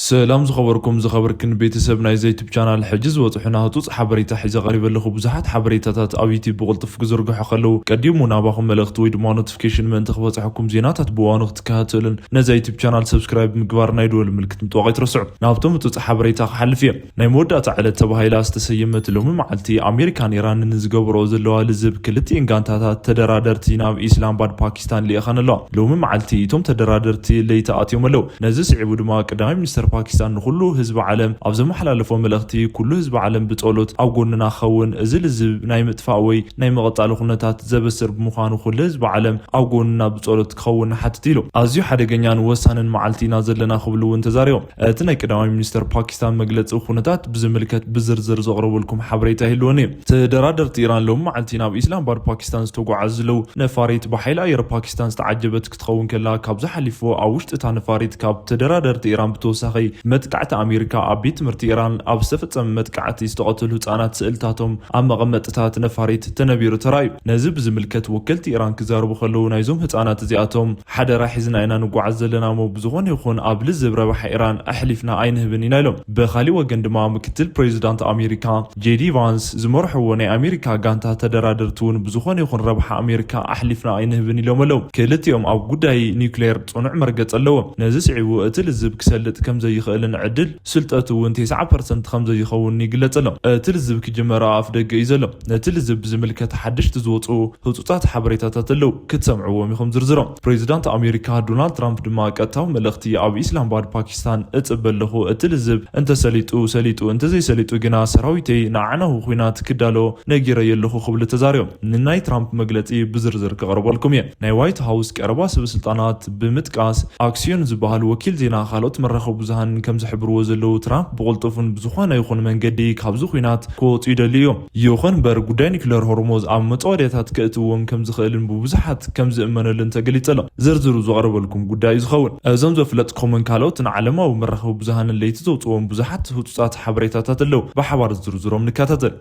ሰላም ዝኸበርኩም ዝኸበርክን ቤተሰብ ናይዚ ዩቱብ ቻናል፣ ሕጂ ዝበፅሑና ህፁፅ ሓበሬታ ሒዘ ቀሪበ ኣለኹ። ብዙሓት ሓበሬታታት ኣብ ዩቱብ ብቕልጡፍ ክዝርግሑ ከለዉ ቀዲሙ ናባኹም መልእኽቲ ወይ ድማ ኖቲፊኬሽን ምእንቲ ክበፅሐኩም፣ ዜናታት ብእዋኑ ክትከታተሉን ነዚ ዩቱብ ቻናል ሰብስክራይብ ምግባር ናይ ደወል ምልክት ምጥዋቕ ኣይትረስዑ። ናብቶም ህፁፅ ሓበሬታ ክሓልፍ እየ። ናይ መወዳእታ ዕለት ተባሂላ ዝተሰየመት ሎሚ መዓልቲ ኣሜሪካን ኢራንን ዝገብርኦ ዘለዋ ልዝብ፣ ክልቲኤን ጋንታታት ተደራደርቲ ናብ ኢስላማባድ ፓኪስታን ልኢኸን ኣለዋ። ሎሚ መዓልቲ እቶም ተደራደርቲ ለይቲ ኣትዮም ኣለዉ። ነዚ ስዒቡ ድማ ቀዳማይ ሚኒስተር ፓኪስታን ንኹሉ ህዝቢ ዓለም ኣብ ዘመሓላለፎ መልእኽቲ፣ ኩሉ ህዝቢ ዓለም ብጸሎት ኣብ ጎንና ክኸውን፣ እዚ ልዝብ ናይ ምጥፋእ ወይ ናይ ምቕጻል ኩነታት ዘበስር ብምዃኑ፣ ኩሉ ህዝቢ ዓለም ኣብ ጎንና ብጸሎት ክኸውን ንሓትት ኢሉ። ኣዝዩ ሓደገኛን ወሳንን መዓልቲ ኢና ዘለና ክብሉ እውን ተዛሪቦም። እቲ ናይ ቀዳማይ ሚኒስተር ፓኪስታን መግለጺ ኩነታት ብዝምልከት ብዝርዝር ዘቕርበልኩም ሓበሬታ ይህልወኒ እዩ። ተደራደርቲ ኢራን ሎሚ መዓልቲ ናብ ኢስላማባድ ፓኪስታን ዝተጓዓዙ ዘለዉ ነፋሪት ብሓይሊ ኣየር ፓኪስታን ዝተዓጀበት ክትኸውን ከላ፣ ካብዚ ሓሊፉ ኣብ ውሽጢ እታ ነፋሪት ካብ ተደራደርቲ ኢራን ብተወሳኺ መጥቃዕቲ ኣሜሪካ ኣብ ቤት ትምህርቲ ኢራን ኣብ ዝተፈጸመ መጥቃዕቲ ዝተቐተሉ ህጻናት ስእልታቶም ኣብ መቐመጥታት ነፋሪት ተነቢሩ ተራእዩ። ነዚ ብዝምልከት ወከልቲ ኢራን ክዛረቡ ከለዉ፣ ናይዞም ህጻናት እዚኣቶም ሓደራ ሒዝና ኢና ንጓዓዝ ዘለና እሞ፣ ብዝኾነ ይኹን ኣብ ልዝብ ረብሓ ኢራን ኣሕሊፍና ኣይንህብን ኢና ኢሎም። ብኻሊእ ወገን ድማ ምክትል ፕሬዚዳንት ኣሜሪካ ጄዲ ቫንስ ዝመርሕዎ ናይ ኣሜሪካ ጋንታ ተደራደርቲ እውን ብዝኾነ ይኹን ረብሓ ኣሜሪካ ኣሕሊፍና ኣይንህብን ኢሎም ኣለዉ። ክልቲኦም ኣብ ጉዳይ ኒውክሌር ጽኑዕ መርገጽ ኣለዎም። ነዚ ስዒቡ እቲ ልዝብ ክሰልጥ ከም ዘይኽእልን ዕድል ስልጠቱ እውን ተስዓ ፐርሰንት ከም ዘይኸውን ይግለጽ ኣሎ። እቲ ልዝብ ክጅመር ኣብ ኣፍ ደገ እዩ ዘሎ። ነቲ ልዝብ ብዝምልከት ሓደሽቲ ዝወፁ ህጹጻት ሓበሬታታት ኣለዉ፣ ክትሰምዕዎም ኢኹም ዝርዝሮም። ፕሬዚዳንት ኣሜሪካ ዶናልድ ትራምፕ ድማ ቀጥታዊ መልእኽቲ ኣብ ኢስላማባድ ፓኪስታን እጽበ ኣለኹ፣ እቲ ልዝብ እንተሰሊጡ ሰሊጡ፣ እንተዘይሰሊጡ ግና ሰራዊተይ ንኣዕናዊ ኲናት ክዳሎ ነጊረዮ ኣለኹ ክብሉ ተዛሪቦም። ንናይ ትራምፕ መግለጺ ብዝርዝር ክቐርበልኩም እየ። ናይ ዋይት ሃውስ ቀረባ ሰበስልጣናት ብምጥቃስ ኣክሲዮን ዝበሃል ወኪል ዜና ካልኦት መራኸቢ ብዙሃንን ከም ዝሕብርዎ ዘለዉ፣ ትራምፕ ብቕልጡፍን ብዝኾነ ይኹን መንገዲ ካብዚ ኲናት ክወፁ ይደልዩ እዮም። ይኹን እምበር ጉዳይ ኒኩለር ሆርሞዝ ኣብ መጻወድያታት ከእትዎም ከም ዝኽእልን ብብዙሓት ከም ዝእመነሉን ተገሊጹ ኣሎ። ዝርዝሩ ዝቐርበልኩም ጉዳይ እዩ ዝኸውን። እዞም ዘፍለጥኩምን ካልኦትን ዓለማዊ መራኸቢ ብዙሃንን ለይቲ ዘውፅዎም ብዙሓት ህጹጻት ሓበሬታታት ኣለዉ። ብሓባር ዝርዝሮም ንከታተል።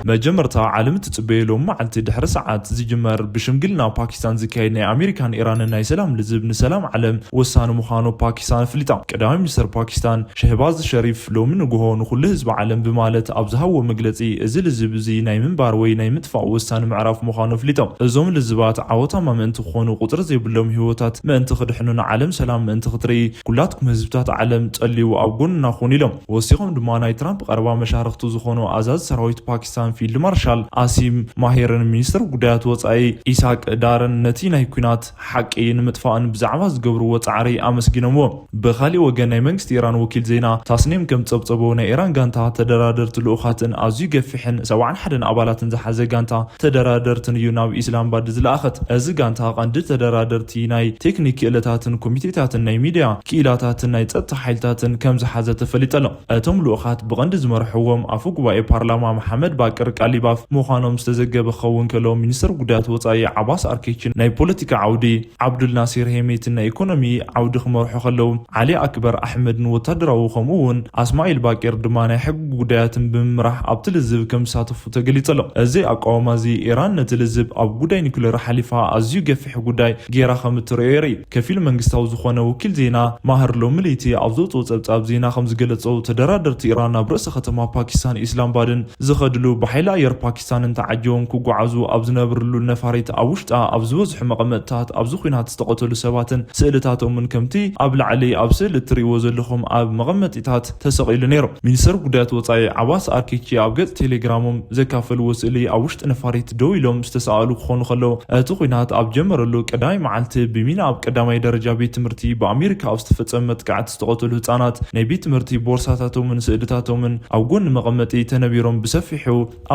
መጀመርታ ዓለም እትጽበየሎም መዓልቲ ድሕሪ ሰዓት ዝጅመር ብሽምግልና ፓኪስታን ዝካየድ ናይ ኣሜሪካን ኢራንን ናይ ሰላም ልዝብ ንሰላም ዓለም ወሳኒ ምዃኑ ፓኪስታን ኣፍሊጣ። ቀዳማይ ሚኒስተር ፓኪስታን ሸህባዝ ሸሪፍ ሎሚ ንግሆ ንኹሉ ህዝቢ ዓለም ብማለት ኣብ ዝሃብዎ መግለጺ፣ እዚ ልዝብ እዚ ናይ ምንባር ወይ ናይ ምጥፋእ ወሳኒ ምዕራፍ ምዃኑ ኣፍሊጦም። እዞም ልዝባት ዓወታማ ምእንቲ ክኾኑ፣ ቁጽሪ ዘይብሎም ህይወታት ምእንቲ ክድሕኑ፣ ንዓለም ሰላም ምእንቲ ክትርኢ፣ ኩላትኩም ህዝብታት ዓለም ጸልዩ ኣብ ጎንና ኩኑ ኢሎም። ወሲኾም ድማ ናይ ትራምፕ ቀረባ መሻርኽቱ ዝኾኑ ኣዛዚ ሰራዊት ፓኪስታን ፊልድ ማርሻል ኣሲም ማሄርን ሚኒስትር ጉዳያት ወጻኢ ኢሳቅ ዳርን ነቲ ናይ ኲናት ሓቂ ንምጥፋእን ብዛዕባ ዝገብርዎ ጻዕሪ ኣመስጊኖምዎ። ብኻሊእ ወገን ናይ መንግስቲ ኢራን ወኪል ዜና ታስኒም ከም ጸብጸቦ ናይ ኢራን ጋንታ ተደራደርቲ ልኡኻትን ኣዝዩ ገፊሕን ሰብዓን ሓደን ኣባላትን ዝሓዘ ጋንታ ተደራደርትን እዩ ናብ ኢስላማባድ ዝለኣኸት። እዚ ጋንታ ቀንዲ ተደራደርቲ ናይ ቴክኒክ ክእለታትን ኮሚቴታትን ናይ ሚድያ ክኢላታትን ናይ ጸጥታ ሓይልታትን ከም ዝሓዘ ተፈሊጡ ኣሎ። እቶም ልኡኻት ብቐንዲ ዝመርሕዎም ኣፈ ጉባኤ ፓርላማ መሓመድ ባቅር ቃሊባፍ ምዃኖም ዝተዘገበ ክኸውን ከሎ፣ ሚኒስትር ጉዳያት ወጻኢ ዓባስ ኣርኬችን ናይ ፖለቲካ ዓውዲ፣ ዓብዱል ናሲር ሄሜትን ናይ ኢኮኖሚ ዓውዲ ክመርሑ ከለዉ፣ ዓሊ ኣክበር ኣሕመድን ወታደራዊ ከምኡ እውን ኣስማኢል ባቂር ድማ ናይ ሕጊ ጉዳያትን ብምምራሕ ኣብቲ ልዝብ ከም ዝሳተፉ ተገሊጹ ኣሎ። እዚ ኣቃውማ እዚ ኢራን ነቲ ልዝብ ኣብ ጉዳይ ኒኩሌር ሓሊፋ ኣዝዩ ገፊሕ ጉዳይ ጌራ ከም እትርእዮ የርኢ። ከፊል መንግስታዊ ዝኾነ ወኪል ዜና ማህር ሎሚ ለይቲ ኣብ ዘውፅኦ ጸብጻብ ዜና ከም ዝገለጾ፣ ተደራደርቲ ኢራን ናብ ርእሰ ከተማ ፓኪስታን ኢስላማባድን ዝኸድሉ ብሓይሊ ኣየር ፓኪስታንን ተዓጂቦም ክጓዓዙ ኣብ ዝነብርሉ ነፋሪት ኣብ ውሽጣ ኣብ ዝበዝሑ መቐመጥታት ኣብዚ ኲናት ዝተቐተሉ ሰባትን ስእልታቶምን ከምቲ ኣብ ላዕሊ ኣብ ስእሊ እትርእይዎ ዘለኹም ኣብ መቐመጢታት ተሰቒሉ ነይሩ። ሚኒስተር ጉዳያት ወጻኢ ዓባስ ኣርኪቺ ኣብ ገጽ ቴሌግራሞም ዘካፈልዎ ስእሊ ኣብ ውሽጢ ነፋሪት ደው ኢሎም ዝተሰኣሉ ክኾኑ ከለዉ፣ እቲ ኲናት ኣብ ጀመረሉ ቀዳማይ መዓልቲ ብሚና ኣብ ቀዳማይ ደረጃ ቤት ትምህርቲ ብኣሜሪካ ኣብ ዝተፈጸመ መጥቃዕቲ ዝተቐተሉ ህጻናት ናይ ቤት ትምህርቲ ቦርሳታቶምን ስእልታቶምን ኣብ ጎኒ መቐመጢ ተነቢሮም ብሰፊሑ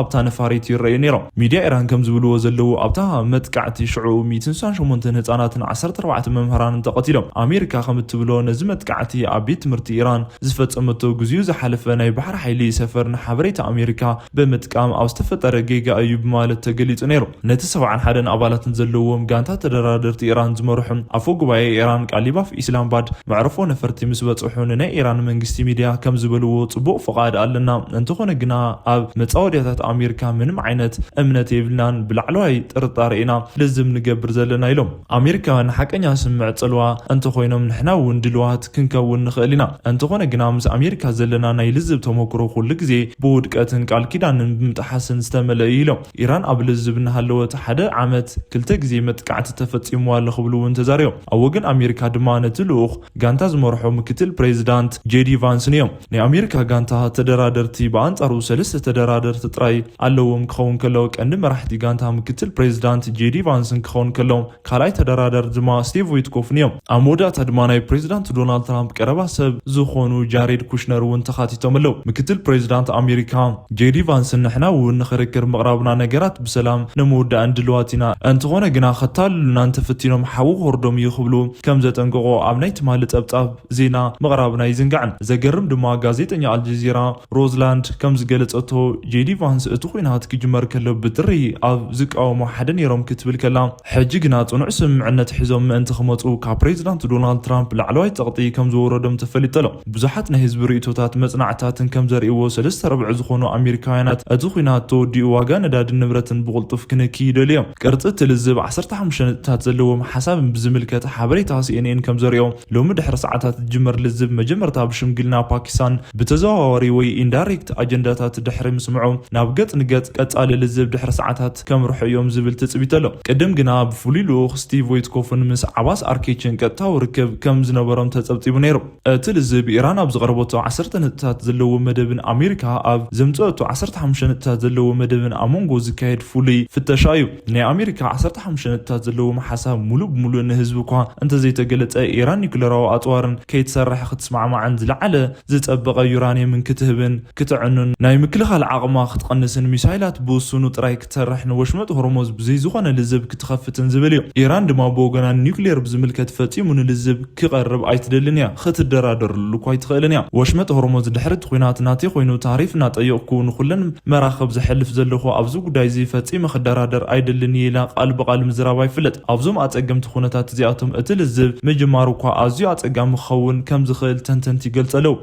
ኣብታ ነፋሪት ይረኣዩ ነይሮም። ሚድያ ኢራን ከም ዝብልዎ ዘለዉ፣ ኣብታ መጥቃዕቲ ሽዑ ሚእትን ስሳን ሸሞንተን ህጻናትን ዓሰርተ ኣርባዕተ መምህራንን ተቐቲሎም። ኣሜሪካ ከም እትብሎ፣ ነዚ መጥቃዕቲ ኣብ ቤት ትምህርቲ ኢራን ዝፈጸመቶ ግዚኡ ዝሓለፈ ናይ ባሕሪ ሓይሊ ሰፈር ንሓበሬታ ኣሜሪካ ብምጥቃም ኣብ ዝተፈጠረ ጌጋ እዩ ብማለት ተገሊጹ ነይሩ። ነቲ ሰብዓን ሓደን ኣባላትን ዘለዎም ጋንታ ተደራደርቲ ኢራን ዝመርሑ ኣፈ ጉባኤ ኢራን ቃሊባፍ ኢስላማባድ መዕርፎ ነፈርቲ ምስ በጽሑ ንናይ ኢራን መንግስቲ ሚድያ ከም ዝበልዎ፣ ጽቡቕ ፍቓድ ኣለና፣ እንተኾነ ግና ኣብ መጻወድያ ሚድያታት ኣሜሪካ ምንም ዓይነት እምነት የብልናን፣ ብላዕለዋይ ጥርጣሬ ኢና ልዝብ ንገብር ዘለና ኢሎም። ኣሜሪካውያን ሓቀኛ ስምዕ ጽልዋ እንተኾይኖም ንሕና እውን ድልዋት ክንከውን ንኽእል ኢና። እንተኾነ ግና ምስ ኣሜሪካ ዘለና ናይ ልዝብ ተመክሮ ኩሉ ግዜ ብውድቀትን ቃል ኪዳንን ብምጥሓስን ዝተመልአ እዩ ኢሎም። ኢራን ኣብ ልዝብ እናሃለወት ሓደ ዓመት ክልተ ግዜ መጥቃዕቲ ተፈጺምዋ ኣሎ ክብሉ እውን ተዛሪቦም። ኣብ ወገን ኣሜሪካ ድማ ነቲ ልኡኽ ጋንታ ዝመርሖ ምክትል ፕሬዚዳንት ጄዲ ቫንስን እዮም። ናይ ኣሜሪካ ጋንታ ተደራደርቲ ብኣንጻሩ ሰለስተ ተደራደርቲ ጥራይ ኣለዎም ክኸውን ከሎ ቀንዲ መራሕቲ ጋንታ ምክትል ፕሬዚዳንት ጄዲ ቫንስን ክኸውን ከሎ ካልኣይ ተደራደር ድማ ስቲቭ ዊትኮፍን እዮም። ኣብ መወዳእታ ድማ ናይ ፕሬዚዳንት ዶናልድ ትራምፕ ቀረባ ሰብ ዝኾኑ ጃሬድ ኩሽነር እውን ተኻቲቶም ኣለዉ። ምክትል ፕሬዚዳንት ኣሜሪካ ጄዲ ቫንስን ንሕና እውን ንኽርክር ምቕራብና ነገራት ብሰላም ንምውዳእን ድልዋት ኢና፣ እንተኾነ ግና ከታልሉና እንተፈቲኖም ሓዊ ክወርዶም እዩ ክብሉ ከም ዘጠንቀቑ ኣብ ናይ ትማሊ ጸብጻብ ዜና ምቕራብና ኣይዝንጋዕን። ዘገርም ድማ ጋዜጠኛ ኣልጀዚራ ሮዝላንድ ከም ዝገለጸቶ ጄዲ ቫንስ እቲ ኲናት ክጅመር ከሎ ብጥሪ ኣብ ዝቃወሙ ሓደ ነይሮም ክትብል ከላ ሕጂ ግና ጽኑዕ ስምምዕነት ሒዞም ምእንቲ ክመጹ ካብ ፕሬዚዳንት ዶናልድ ትራምፕ ላዕለዋይ ጸቕጢ ከም ዝወረዶም ተፈሊጡ ኣሎ። ብዙሓት ናይ ህዝቢ ርእይቶታት መጽናዕታትን ከም ዘርእይዎ ሰለስተ ረብዒ ዝኾኑ ኣሜሪካውያናት እቲ ኲናት ተወዲኡ ዋጋ ነዳድን ንብረትን ብቕልጡፍ ክንኪ ይደልዩ እዮም። ቅርጺ እቲ ልዝብ ዓሰርተ ሓሙሽተ ነጥብታት ዘለዎም ሓሳብን ብዝምልከት ሓበሬታ ሲኤንኤን ከም ዘርእዮ ሎሚ ድሕሪ ሰዓታት ዝጅመር ልዝብ መጀመርታ ብሽምግልና ፓኪስታን ብተዘዋዋሪ ወይ ኢንዳይሬክት ኣጀንዳታት ድሕሪ ምስምዑ ናብ ገጽ ንገጽ ቀጻሊ ልዝብ ድሕሪ ሰዓታት ከምርሑ እዮም ዝብል ትጽቢት ኣሎ። ቅድም ግና ብፍሉይ ልኡኽ ስቲቭ ዊትኮፍን ምስ ዓባስ ኣርኬችን ቀጥታዊ ርክብ ከም ዝነበሮም ተጸብጺቡ ነይሩ። እቲ ልዝብ ኢራን ኣብ ዝቐረበቶ ዓሰርተ ነጥብታት ዘለዎ መደብን ኣሜሪካ ኣብ ዘምጸአቶ ዓሰርተ ሓሙሽተ ነጥብታት ዘለዎ መደብን ኣብ መንጎ ዝካየድ ፍሉይ ፍተሻ እዩ። ናይ ኣሜሪካ ዓሰርተ ሓሙሽተ ነጥብታት ዘለዎም ሓሳብ ሙሉእ ብሙሉእ ንህዝቢ እኳ እንተዘይተገለጸ፣ ኢራን ኒኩለራዊ ኣጽዋርን ከይትሰርሕ ክትስማዕማዕን ዝለዓለ ዝጸበቐ ዩራንየምን ክትህብን ክትዕኑን ናይ ምክልኻል ዓቕማ ክትቐንስን ሚሳይላት ብውሱኑ ጥራይ ክትሰርሕን ወሽመጥ ሆርሞዝ ብዘይ ዝኾነ ልዝብ ክትኸፍትን ዝብል እዩ። ኢራን ድማ ብወገና ኒኩሌር ብዝምልከት ፈጺሙ ንልዝብ ክቐርብ ኣይትደልን እያ፣ ክትደራደርሉ እኳ ኣይትኽእልን እያ። ወሽመጥ ሆርሞዝ ድሕሪ እቲ ኲናት ናተይ ኮይኑ ታሪፍ እናጠየቕኩ ንኹለን መራኽብ ዘሕልፍ ዘለኹ ኣብዚ ጉዳይ እዚ ፈጺመ ክደራደር ኣይደልን እየ ኢላ ቃል ብቃል ምዝራባ ይፍለጥ። ኣብዞም ኣጸገምቲ ኩነታት እዚኣቶም እቲ ልዝብ ምጅማሩ እኳ ኣዝዩ ኣጸጋሚ ክኸውን ከም ዝኽእል ተንተንቲ ይገልጹ ኣለዉ።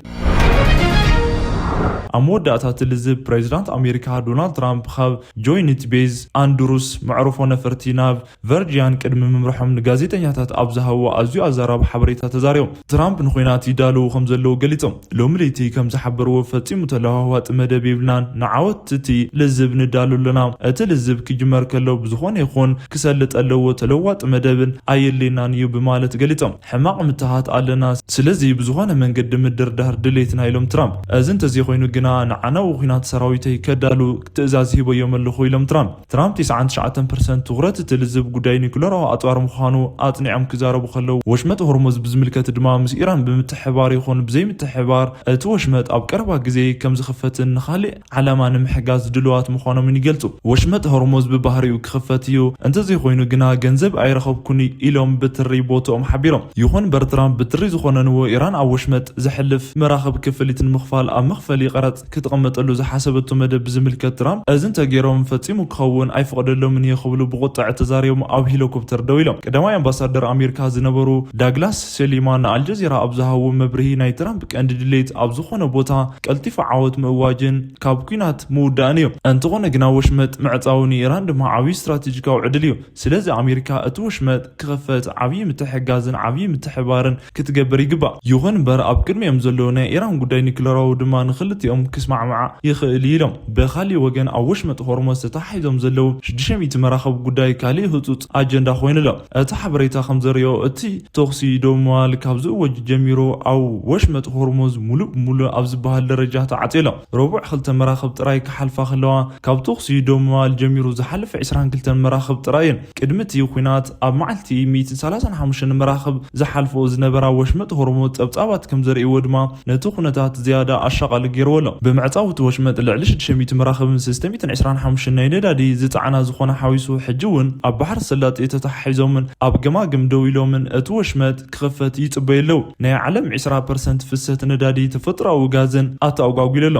ኣብ መወዳእታ እቲ ልዝብ ፕሬዚዳንት ኣሜሪካ ዶናልድ ትራምፕ ካብ ጆይንት ቤዝ ኣንድሩስ መዕርፎ ነፈርቲ ናብ ቨርጂያን ቅድሚ ምምርሖም ንጋዜጠኛታት ኣብ ዝሃብዎ ኣዝዩ ኣዛራቢ ሓበሬታ ተዛሪቦም። ትራምፕ ንኹናት ይዳለዉ ከም ዘለዉ ገሊጾም። ሎሚ ለይቲ ከም ዝሓበርዎ ፈጺሙ ተለዋዋጢ መደብ የብልናን፣ ንዓወት እቲ ልዝብ ንዳሎ ኣለና። እቲ ልዝብ ክጅመር ከሎ ብዝኾነ ይኹን ክሰልጥ ኣለዎ። ተለዋጢ መደብን ኣየድልየናን እዩ ብማለት ገሊጾም። ሕማቕ ምትሃት ኣለና፣ ስለዚ ብዝኾነ መንገዲ ምድርዳር ድሌትና ኢሎም ትራምፕ። እዚ እንተዘይኮይኑ ግና ንዓና ውኹናት ሰራዊተይ ከዳሉ ትእዛዝ ሂበዮም ኣለኹ ኢሎም ትራምፕ። ትራምፕ ተስዓን ትሽዓተን ፐርሰንት ትኹረት እቲ ልዝብ ጉዳይ ኒኩለራዊ ኣጽዋር ምዃኑ ኣጽኒዖም ክዛረቡ ከለዉ፣ ወሽመጥ ሆርሙዝ ብዝምልከት ድማ ምስ ኢራን ብምትሕባር ይኹን ብዘይምትሕባር እቲ ወሽመጥ ኣብ ቀረባ ግዜ ከም ዝኽፈትን ንኻልእ ዓላማ ንምሕጋዝ ድልዋት ምዃኖምን ይገልጹ። ወሽመጥ ሆርሙዝ ብባህሪኡ ክኽፈት እዩ፣ እንተዘይኮይኑ ግና ገንዘብ ኣይረኸብኩን ኢሎም ብትሪ ቦትኦም ሓቢሮም። ይኹን እምበር ትራምፕ ብትሪ ዝኾነንዎ ኢራን ኣብ ወሽመጥ ዘሕልፍ መራኽብ ክፍሊት ንምኽፋል ኣብ መኽፈሊ ቀረጽ ክትቕመጠሉ ዝሓሰበቶ መደብ ብዝምልከት ትራምፕ፣ እዚ እንተገይሮም ፈጺሙ ክኸውን ኣይፍቕደሎምን እየ ክብሉ ብቁጥዕ ተዛሪቦም ኣብ ሄሊኮፕተር ደው ኢሎም። ቀዳማይ ኣምባሳደር ኣሜሪካ ዝነበሩ ዳግላስ ሴሊማን ንኣልጀዚራ ኣብ ዝሃብዎ መብርሂ ናይ ትራምፕ ቀንዲ ድሌት ኣብ ዝኾነ ቦታ ቀልጢፉ ዓወት ምእዋጅን ካብ ኲናት ምውዳእን እዩ። እንተኾነ ግና ወሽመጥ ምዕጻው ንኢራን ድማ ዓብዪ ስትራቴጂካዊ ዕድል እዩ። ስለዚ ኣሜሪካ እቲ ወሽመጥ ክኽፈት ዓብዪ ምትሕግጋዝን ዓብዪ ምትሕባርን ክትገብር ይግባእ። ይኹን እምበር ኣብ ቅድሚኦም ዘሎ ናይ ኢራን ጉዳይ ኒክለራዊ ድማ ንክልቲኦም ክስማዕማዕ ይኽእል እዩ ኢሎም። ብኻሊእ ወገን ኣብ ወሽመጥ ሆርሞዝ ተተሓሒዞም ዘለዉ ሽዱሽተ ሚእቲ መራኽብ ጉዳይ ካሊእ ህጹጽ ኣጀንዳ ኮይኑ ኣሎ። እቲ ሓበሬታ ከም ዘርእዮ እቲ ተኹሲ ደው ምባል ካብ ዝእወጅ ጀሚሩ ኣብ ወሽመጥ ሆርሞዝ ሙሉእ ብሙሉእ ኣብ ዝበሃል ደረጃ ተዓጽዩ ኣሎ። ረቡዕ ክልተ መራኽብ ጥራይ ክሓልፋ ከለዋ ካብ ተኹሲ ደው ምባል ጀሚሩ ዝሓለፈ ዕስራን ክልተን መራኽብ ጥራይ እየን። ቅድሚ እቲ ኲናት ኣብ መዓልቲ ሚእትን ሰላሳን ሓሙሽተን መራኽብ ዝሓልፍኦ ዝነበራ ወሽመጥ ሆርሙዝ ጸብጻባት ከም ዘርእይዎ ድማ ነቲ ኩነታት ዝያዳ ኣሻቓሊ ገይርዎ ኣሎ። ብምዕጻው እቲ ወሽመጥ ልዕሊ ሽዱሽተ ሚእቲ መራኽብን ሰለስተ ሚእትን ዕስራን ሓሙሽተን ናይ ነዳዲ ዝጸዓና ዝኾነ ሓዊሱ ሕጂ እውን ኣብ ባሕሪ ሰላጤ ተተሓሒዞምን ኣብ ገማግም ደው ኢሎምን እቲ ወሽመጥ ክኽፈት ይጽበዩ ኣለዉ። ናይ ዓለም ዕስራ ፐርሰንት ፍሰት ነዳዲ ተፈጥሮኣዊ ጋዝን ኣተኣጓጒሉ ኣሎ።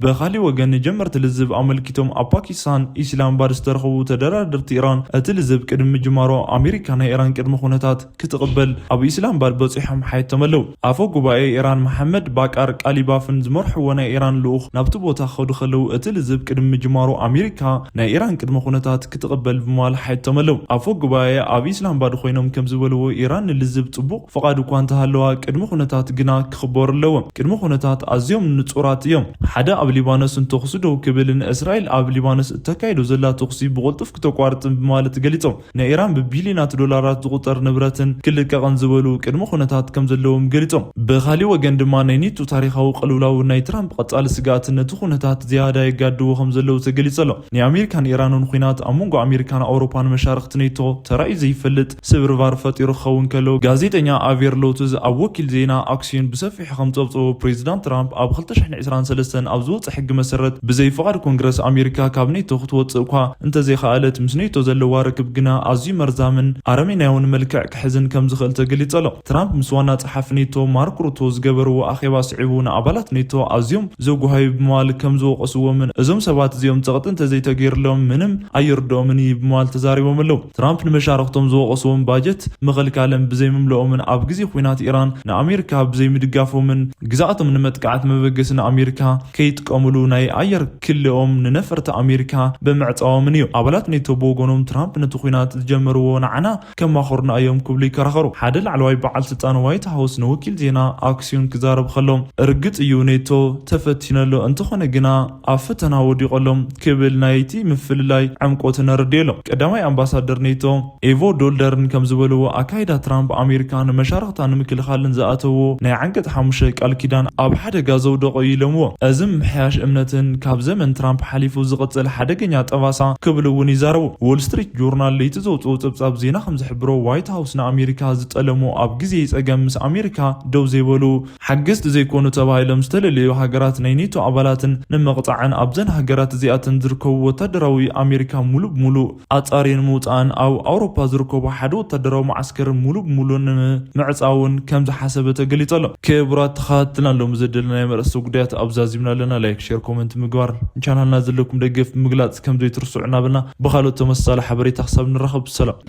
ብኻሊእ ወገን፣ ንጀመርቲ ልዝብ ኣመልኪቶም ኣብ ፓኪስታን ኢስላማባድ ዝተረኸቡ ተደራደርቲ ኢራን፣ እቲ ልዝብ ቅድሚ ምጅማሩ ኣሜሪካ ናይ ኢራን ቅድመ ኩነታት ክትቕበል ኣብ ኢስላማባድ በጺሖም ሓይቶም ኣለዉ። ኣፈ ጉባኤ ኢራን መሓመድ ባቃር ቃሊባፍን ዝመርሕዎ ናይ ኢራን ልኡኽ ናብቲ ቦታ ክኸዱ ከለዉ፣ እቲ ልዝብ ቅድሚ ምጅማሩ ኣሜሪካ ናይ ኢራን ቅድመ ኩነታት ክትቕበል ብምባል ሓይቶም ኣለዉ። ኣፈ ጉባኤ ኣብ ኢስላማባድ ኮይኖም ከም ዝበልዎ፣ ኢራን ንልዝብ ጽቡቕ ፍቓድ እኳ እንተሃለዋ፣ ቅድመ ኩነታት ግና ክኽበሩ ኣለዎም። ቅድመ ኩነታት ኣዝዮም ንጹራት እዮም። ሓደ፣ ኣብ ሊባኖስ ንተኹሲ ደው ክብልን እስራኤል ኣብ ሊባኖስ እተካይዶ ዘላ ተኹሲ ብቕልጡፍ ክተቋርጥን ብማለት ገሊጾም። ንኢራን ብቢልዮናት ዶላራት ዝቑጸር ንብረትን ክልቀቕን ዝበሉ ቅድመ ኩነታት ከም ዘለዎም ገሊጾም። ብኻሊእ ወገን ድማ፣ ናይ ኔቶ ታሪኻዊ ቅልውላው ናይ ትራምፕ ቀጻሊ ስግኣትን ነቲ ኩነታት ዝያዳ የጋድዎ ከም ዘለዉ ተገሊጹ ኣሎ። ናይ ኣሜሪካን ኢራንን ኲናት ኣብ መንጎ ኣሜሪካን ኣውሮፓን መሻርኽቲ ኔቶ ተራእዩ ዘይፈልጥ ስብርባር ፈጢሩ ክኸውን ከሎ፣ ጋዜጠኛ ኣቬር ሎቱዝ ኣብ ወኪል ዜና ኣክሲዮን ብሰፊሑ ከም ጸብጽቦ፣ ፕሬዚዳንት ትራምፕ ኣብ ክልተ ሽሕን ዕስራን ሰለስተን ኣብ ዝወጸ ሕጊ መሰረት፣ ብዘይ ፍቓድ ኮንግረስ ኣሜሪካ ካብ ኔቶ ክትወጽእ እኳ እንተዘይከኣለት፣ ምስ ኔቶ ዘለዋ ርክብ ግና ኣዝዩ መርዛምን ኣረሜናያውን መልክዕ ክሕዝን ከም ዝኽእል ተገሊጹ ኣሎ። ትራምፕ ምስ ዋና ጸሓፊ ኔቶ ማርክ ሩቶ ዝገበርዎ ኣኼባ ስዒቡ፣ ንኣባላት ኔቶ ኣዝዮም ዘጉሃዩ ብምባል ከም ዝወቐስዎምን፣ እዞም ሰባት እዚኦም ጸቕጢ እንተዘይተገይርሎም ምንም ኣይርድኦምን እዩ ብምባል ተዛሪቦም ኣለዉ። ትራምፕ ንመሻርኽቶም ዝወቐስዎም ባጀት ምኽልካልን ብዘይምምልኦምን፣ ኣብ ግዜ ኲናት ኢራን ንኣሜሪካ ብዘይምድጋፎምን፣ ግዝኣቶም ንመጥቃዕቲ መበገሲ ንኣሜሪካ ከይጥቀምሉ ናይ ኣየር ክልኦም ንነፈርቲ ኣሜሪካ ብምዕጻዎምን እዩ። ኣባላት ኔቶ ብወገኖም፣ ትራምፕ ነቲ ኲናት ዝጀመርዎ ንዓና ከማኽሩና እዮም ክብሉ ይከራኸሩ። ሓደ ላዕለዋይ በዓል ስልጣን ዋይት ሃውስ ንወኪል ዜና ኣክሲዮን ክዛረብ ከሎ፣ ርግጽ እዩ ኔቶ ተፈቲኑ ኣሎ፣ እንተኾነ ግና ኣብ ፈተና ወዲቑ ኣሎ ክብል ናይቲ ምፍልላይ ዕምቆት ነረድእ ኣሎ። ቀዳማይ ኣምባሳደር ኔቶ ኤቮ ዶልደርን ከም ዝበልዎ፣ ኣካይዳ ትራምፕ ኣሜሪካ ንመሻርኽታ ንምክልኻልን ዝኣተዎ ናይ ዓንቀጽ ሓሙሽተ ቃል ኪዳን ኣብ ሓደጋ ዘውደቐ እዩ ኢሎምዎ። እዚ ምምሕያሽ እምነትን ካብ ዘመን ትራምፕ ሓሊፉ ዝቕጽል ሓደገኛ ጠባሳ ክብል እውን ይዛረቡ። ዎል ስትሪት ጆርናል ለይቲ ዘውጽኦ ጸብጻብ ዜና ከም ዝሕብሮ፣ ዋይት ሃውስ ንኣሜሪካ ዝጠለሞ ኣብ ግዜ ጸገም ምስ ኣሜሪካ ደው ዘይበሉ ሓገዝቲ ዘይኮኑ ተባሂሎም ዝተለለዩ ሃገራት ናይ ኔቶ ኣባላትን ንምቕጻዕን ኣብዘን ሃገራት እዚኣተን ዝርከቡ ወታደራዊ ኣሜሪካ ሙሉእ ብሙሉእ ኣጻርየን ምውጻእን ኣብ ኣውሮፓ ዝርከቡ ሓደ ወታደራዊ መዓስከር ሙሉእ ብሙሉእ ንምዕጻውን ከም ዝሓሰበ ተገሊጹ ኣሎ። ክቡራት ተኸታተልና፣ ሎሚ ዘደለናዮም ኣርእስተ ጉዳያት ኣብዛ ዚምና ኣለና። ላይክ፣ ሼር፣ ኮመንት ምግባር፣ ንቻናልና ዘለኩም ደገፍ ምግላጽ ከም ዘይትርስዑ እናበልና፣ ብኻልኦት ተመሳሳሊ ሓበሬታ ክሳብ ንራኸብ፣ ሰላም።